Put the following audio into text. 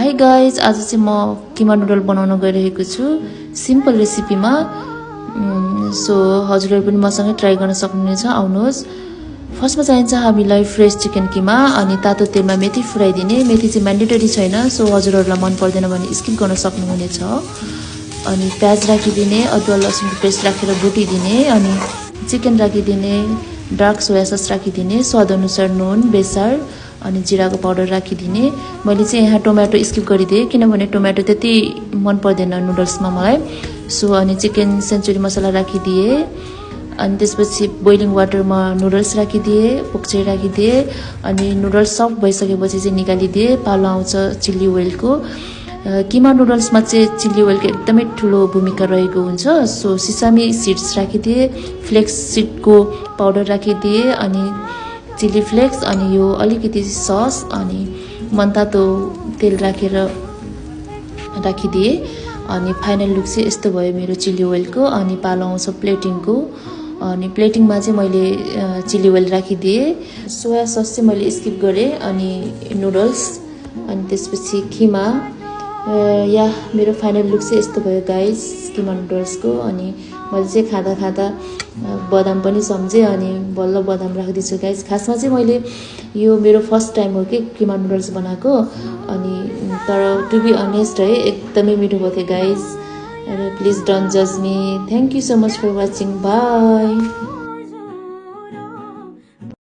Hi guys, आज चाहिँ म किमा नुडल बनाउन गइरहेको छु सिम्पल रेसिपीमा। सो हजुरहरू पनि मसँगै ट्राई गर्न सक्नुहुनेछ, आउनुहोस्। फर्स्टमा चाहिन्छ हामीलाई फ्रेस चिकन किमा, अनि तातो तेलमा मेथी फुराइदिने। मेथी चाहिँ म्यान्डेटरी छैन, सो हजुरहरूलाई मन पर्दैन भने स्किप गर्न सक्नुहुनेछ। अनि प्याज राखिदिने, अदुवा लसुनको पेस्ट राखेर भुटिदिने, अनि चिकन राखिदिने, डार्क सोया सस राखिदिने, स्वादअनुसार नुन, बेसार अनि जिराको पाउडर राखिदिने। मैले चाहिँ यहाँ टोमेटो स्किप गरिदिएँ किनभने टोमेटो त्यति मन पर्दैन नुडल्समा मलाई। सो अनि चिकन सेन्चुरी मसला राखिदिएँ। अनि त्यसपछि बोइलिङ वाटरमा नुडल्स राखिदिएँ, पोक्चै राखिदिएँ। अनि नुडल्स सफ्ट भइसकेपछि चाहिँ निकालिदिएँ। पालो आउँछ चिल्ली ओइलको। किमा नुडल्समा चाहिँ चिल्ली ओइलको एकदमै ठुलो भूमिका रहेको हुन्छ। सो सिसामी सिड्स राखिदिएँ, फ्लेक्स सिडको पाउडर राखिदिएँ, अनि चिल्ली फ्लेक्स, अनि यो अलिकति सस, अनि मनतातो तेल राखेर राखिदिएँ। अनि फाइनल लुक चाहिँ यस्तो भयो मेरो चिल्ली ओइलको। अनि पालो आउँछ प्लेटिङको। अनि प्लेटिङमा चाहिँ मैले चिल्ली ओइल राखिदिएँ। सोया सस चाहिँ मैले स्किप गरेँ। अनि नुडल्स, अनि त्यसपछि किमा। या मेरो फाइनल लुक चाहिँ यस्तो भयो गाइस किमा नुडल्सको। अनि मैले चाहिँ खाँदा खाँदा बदाम पनि सम्झेँ, अनि बल्ल बदाम राखिदिन्छु गाइस। खासमा चाहिँ मैले यो मेरो फर्स्ट टाइम हो कि किमा नुडल्स बनाएको। अनि तर टु बी अनेस्ट है, एकदमै मिठो भएको थियो गाइस। प्लिज डोन्ट जज me. Thank you so much for watching. By.